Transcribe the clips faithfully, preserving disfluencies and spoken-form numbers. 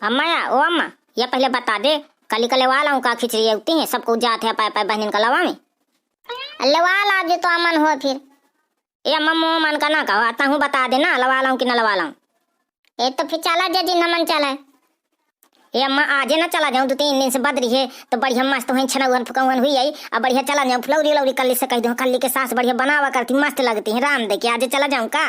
अम्मा या, ओ अम्मा, या पहिले बता दे, कल्ली का लेवा लाऊं का खिचड़ी? अउती हैं, सबको जात है पाए पाए बहनिन का लवावे। लेवा ला जे तो अमन हो फिर। ए अम्मा, मोह मन का ना कहो, तहूँ बता दे ना, लवा लाऊं कि ना लवा लाऊं। ए तो फिर चला जे जिन मन चला। ए अम्मा, आजे ना चला जाऊं, दो तीन दिन से बदरी है, तो बढ़िया मस्त वहीं छनौहन फुकौहन हुई आई, अब बढ़िया चला जाऊं, फुलौरी उलौरी कल्ली से कहि दूं, कल्ली के सास बढ़िया बनावा करती, मस्त लगती है, राम दे के आजे चला जाऊं का?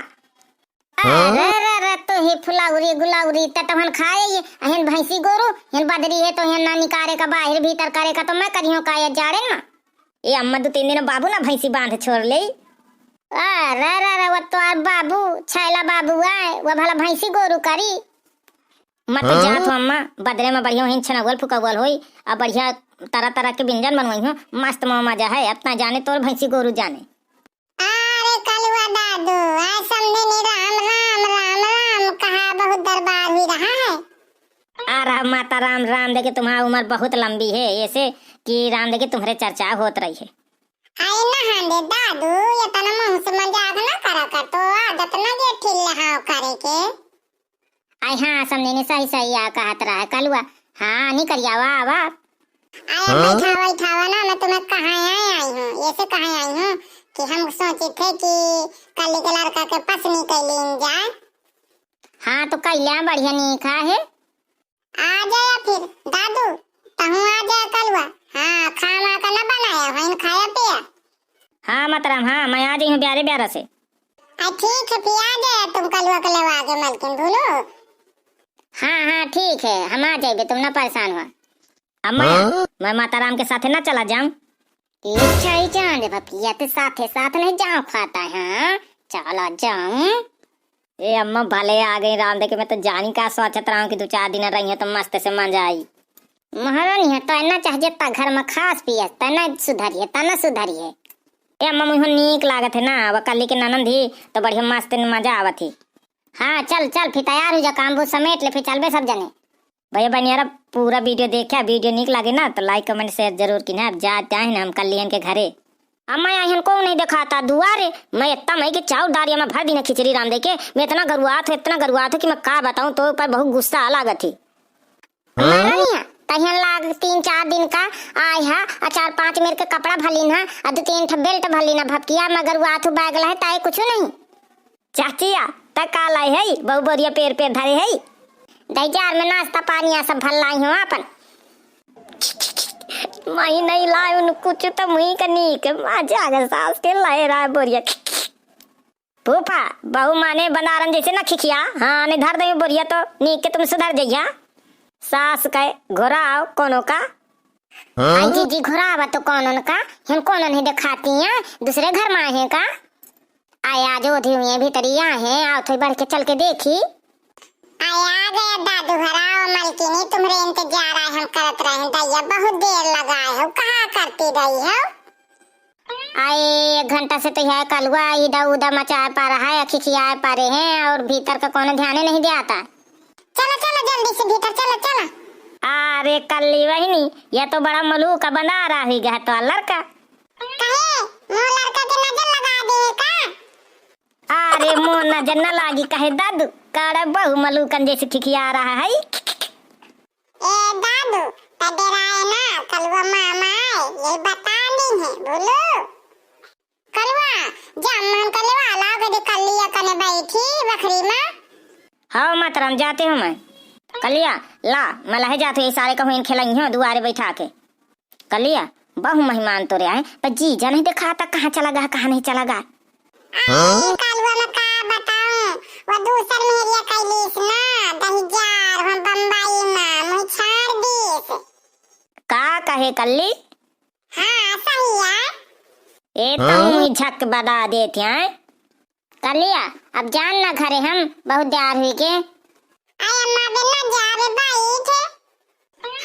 अरे, अरे, अरे, तू ही फुलौरी गुलौरी त तहन खाए ही, अहन भैंसी गोरू, हन बदरी है तो हन ना निकारे का, बाहर भीतर करे का, तो मैं करियो का ये जाड़े ना? ए अम्मा, दो तीन दिन बाबू ना भैंसी बांध छोड़ ले। अरे, अरे, अरे, वो तो और बाबू, छैला बाबू आए, वो भला भैंसी गोरू करी। मत हाँ? जात हो अम्मा, बदरे में बढ़िया हिन छनौल फुकौल होई, अब बढ़िया तरह तरह के व्यंजन बनवाई हो, मस्त मौज मजा है, अपना जाने तोर भैंसी गोरू जाने। अरे कलुआ दादू, आय समधिनी, राम, राम, राम, राम, कहा बहुत दरबार हुई रहा है। अरे माता राम, राम देखे तुम्हारा उम्र बहुत लंबी है, ऐसे कि राम देखे तुम्हारे चर्चा होत रही है। अरे नहान दे दादू, ये तना मुंह से मजाक ना करा कर, तो आदत ना जे ठिल हाव करे के। आई हाँ, समझे ने सही सही आ कहत रहा है कलुआ। हाँ, नहीं करिया, वाह, वाह। आई हाँ? बैठावा, बैठावा ना, मैं तुम्हें कहाँ आई, आई हूँ, ऐसे कहाँ आई हूँ कि हम सोचे थे कि कल के लड़का के पसनी कर लीन जाए। हाँ, तो कैल्या बढ़िया नीक है। आ जाया फिर दादू, तहूँ आ जाया कलुआ। हाँ, खाना का ना बनाया, वहीं खाया पिया। हाँ मतराम, हाँ, मैं आ जाई हूँ ब्यारे ब्यारा से। आ, ठीक है, फिर आ जाए तुम कलुआ के लेवा के मलकिन भूलो। हाँ, हाँ, ठीक है, हम आ जाइबे, तुम ना परेशान हुआ। अम्मा, हाँ? मैं माताराम के साथे ना चला जाऊं? अच्छा ही जान दे बपिया, ते साथे साथ नहीं जाओ खाता है, हाँ? चला जाऊं। ए अम्मा, भले आ गई राम देखे, मैं तो जानी का सोचत रहा हूँ कि दो चार दिन रही है तो मस्त से मजा आई। महारानी है, तो ना चाहे जितना घर में खास पियस, तना सुधरी है, तना सुधरी है। ए अम्मा, मुझे नीक लागत है ना, वह कल्ली के ननद ही तो बढ़िया मस्त मजा आवत ही। हाँ, चल, चल, फिर तैयार हो जा, काम बूझ समेट ले, फिर चलबे सब जने। भैया बहनियारा, पूरा video देखा, video नीक लागे ना तो like, comment, share जरूर की ना। अब जाते हैं ना हम कल्लियन के घरे। अम्मा, यहाँ को नहीं दिखाता दुआरे, मैं इतना मई के चाउर दारिया में भर दी ना खिचड़ी राम देखे, मैं इतना गरुआत हूँ, इतना गरुआत हूँ कि मैं का बताऊँ, तो ऊपर बहुत गुस्सा लागत ही। हमारा नहीं है, तहियन लाग तीन चार दिन का आय हा, आ चार पाँच मेर के कपड़ा भलिन हा, आ दो तीन ठो belt भलिन हा, भपकिया मगर वा थू बैग लहे, ताए कुछ नहीं। चाचिया, त का लाई है? बहु बोरिया पेर पेर धरे है। दई जार में नाश्ता पानी आ सब भल लाई हो आपन। मई नहीं लाए उन कुछ तो मुई का नीक, माँ जागर सास के लाए रहा बोरिया। फूफा, बहू माने बनारन जैसे ना खिखिया, हाँ, ने धर दे बोरिया तो नीक के तुम सुधर जइया। सास के घोराव कोनो का? हाँ? आई जीजी घोराव तो कोनो का? हम कोनो नहीं दिखाती हैं, दूसरे घर में आए हैं का? आय आज ओधी हुई भीतरिया हैं, आओ थोड़ी बढ़ के चल के देखी। आय आ गया दादू, हराओ मलकिनी, तुम्हरे इंतजार आए हम करत रहे, दैया बहुत देर लगाए हो, कहाँ करती रही हो? आए, एक घंटा से तो यह कलुआ इदा उदा मचाए पा रहा है, खिखियाए पा रहे हैं और भीतर का कोनो ध्यान ही नहीं दिया था। चलो, चलो, जल्दी से भीतर चलो, चलो। अरे कल्ली बहिनी, यह तो बड़ा मलूक बंदा रहा हुई गया तो लड़का। कहे, मुँह लड़का के नजर लगा दे का? अरे मुँह नजर न लागी कहे दादू, काड़ा बहु मलूकन जैसे खिखिया रहा है। ए दादू, त डेराए ना, कलुआ मामा आए, यही बता दी है, बोलो। कलुआ, जा मन कलुआ, लाओ गदे कल्लिया कने बैठी बखरी में। हाँ माताराम, जाते हूँ मैं। कल्लिया, ला, मैं लहे जात हूँ, ये सारे कहूँ इन खेलई हो दुआरे बैठा के। कल्लिया, बहु मेहमान तोरे आए, पर जीजा नहीं दिखाता, कहाँ चला गया, कहाँ नहीं चला गया। हाँ? कलुआ में का बताऊं, वो दूसर मेहरिया कैलीस ना, दही जार, हम बम्बई में, मुझे छाड़ दीस। का कहे कल्ली? हाँ, सही है। ए, हाँ? तू ही झक बदा देत हैं। कल्लिया, अब जान ना घरे हम, बहुत देर हुई के। अरे अम्मा, बे ना जावे, बैठ।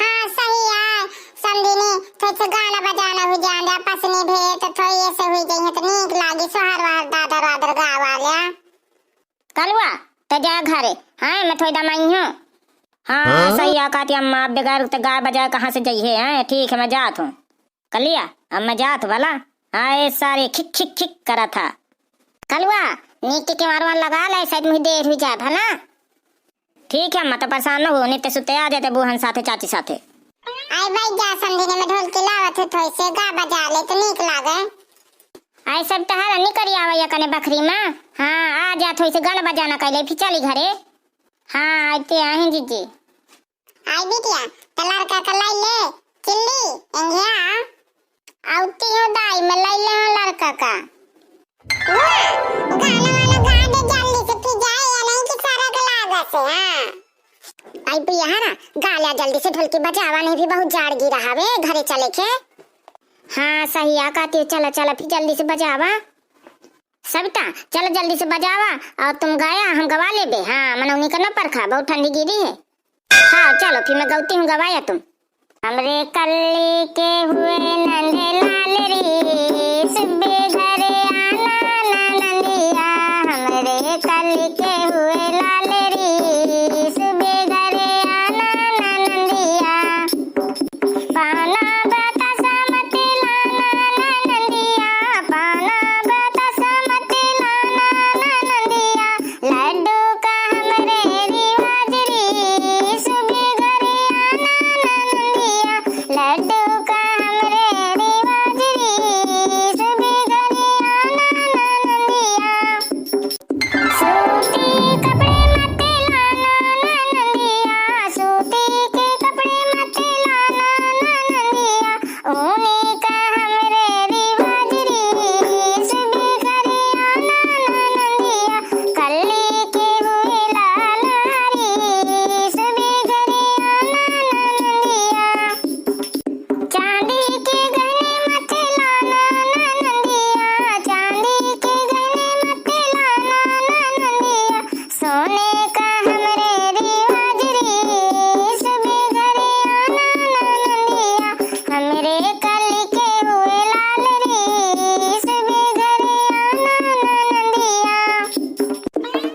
हाँ, सही है। समधिनी, थोड़ी से गाना बजाना हुई जान दे, पसनी भे, तो थोड़ी ऐसे हुई जाइए, तो नीक लागी, सोहर वहर दादर वादर गावा लिया। कलुआ, तो जा घरे। हाँ, मैं थोड़ी दमाई हूँ। हाँ, हाँ? सही है, कहती अम्मा, अब बगैर तो गाय बजाए कहाँ से जाइए, हैं? ठीक है, मैं जात हूँ। कलिया, अब मैं जात भला। हाँ, ये सारे खिक खिक खिक करा था। कलुआ, नीक के केवारवा लगा ले, शायद मुझे देर हुई जाए भला। ठीक है, अम्मा, तो परेशान न हो, नित्य सुत्ते आ जाते बूहन साथे, चाची साथे। आई भाई, जा समधिनी में ढोलकी लावत है, थोड़ी से गा बजा ले तो नीक लागे। आई सब तहरा निकरी आवा या कने बखरी में। हाँ, आ जा, थोड़ी से गाना बजाना कैले, फिर चली घरे। हाँ, आते आही जीजी। आई बिटिया, त लड़का का लाई ले, चिल्ली, एंघिया। औती हूँ दाई, मैं लाई ले हूँ लड़का का। बुआ, गाना वाना गा दे जल्दी से, फिर जाए या नहीं कि सड़क लागा से, हाँ। आई बिटिया, हाँ ना, गा लिया जल्दी से, ढोलकी बजावा, नहीं भी बहुत जाड़ गिरा हवे, घरे चले के। हाँ, सही आ कहती हो, चला, चला, फिर जल्दी से बजावा। सविता, चलो जल्दी से बजावा, और तुम गाया, हम गवा लेबे। हाँ, मनौनी का न परखा, बहुत ठंडी गिरी है। हाँ, चलो, फिर मैं गौती हूँ, गवाया तुम। हमरे कल्ली के हुए नंदे लाल री, सुबे घरे आना ना नंदिया। हमरे कल्ली के हुए लाल री, सुबे घरे आना ना नंदिया। पाना बतासा मत लाना ना नंदिया, पाना बतासा मत लाना ना नंदिया। लड्डू का हमरे रिवाज री, सुबे घरे आना ना नंदिया। लड्डू का हमरे रिवाज री, सुबे घरे आना ना नंदिया। सूती कपड़े मत लाना ना नंदिया, सूती के कपड़े मत लाना ना नंदिया। ऊनी का हमरे रिवाज री, सुबे घरे आना ना नंदिया। कल्ली के हुए लाल री, सुबे घरे आना ना नंदिया। चांदी के गहने मत लाना ना नंदिया, चांदी के गहने मत लाना ना नंदिया। सोने का हमरे रिवाज री, सुबे घरे आना ना नंदिया। हमरे कल्ली के हुए लाल री, सुबे घरे आना ना नंदिया।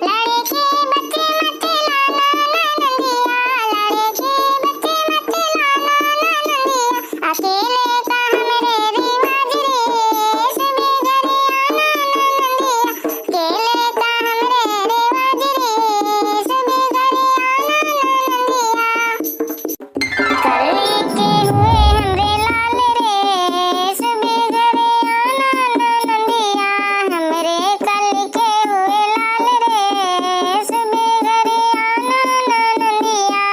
लड़के बच्चे मत लाना ना नंदिया, लड़के बच्चे मत लाना ना नंदिया। अकेले का हमरे रिवाज रे, सुबे घरे आना ना नंदिया। अकेले का हमरे रिवाज रे, सुबे घरे आना ना नंदिया। कल्ली के हुए हमरे लाल रे, सुबे घरे आना ना नंदिया। हमरे कल्ली के हुए लाल रे, सुबे घरे आना ना नंदिया।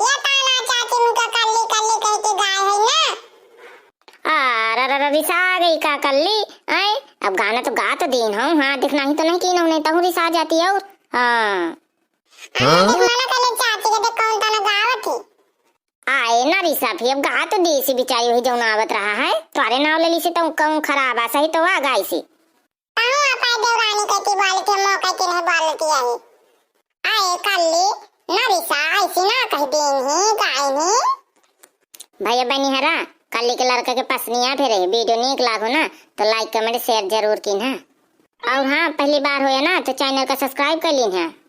ये ताना चाची उनका कल्ली कल्ली कह के गाय है ना। आ, रा, रा, रा, रिसा गई का कल्ली? आए, अब गाना तो गा तो दीन हूँ, हाँ, दिखना ही तो नहीं की नहीं, तहूँ रिसा जाती और। हाँ। हाँ? देख मना कल्ली चाची के, देख कौन ताना गावत ही। आए ना रिसा भी, अब गा तो दी सी बिचारी, वही जौन आवत रहा है, तोरे नाव ले ली से तो कहूँ खराब आ, सही तो आ गाई सी। कहूँ आपा देवरानी कहती बोलती है, मौका के नहीं बोलती है। आए कल्ली, ना रिसा, ऐसी ना कह दीन ही, गाय ही। भैया बहनी हरा, कल्ली के लड़का के पसनिया फिर वीडियो नीक लागो ना, तो like, comment, share जरूर कीन है। और हाँ, पहली बार होया ना, तो channel का subscribe कर लीन है।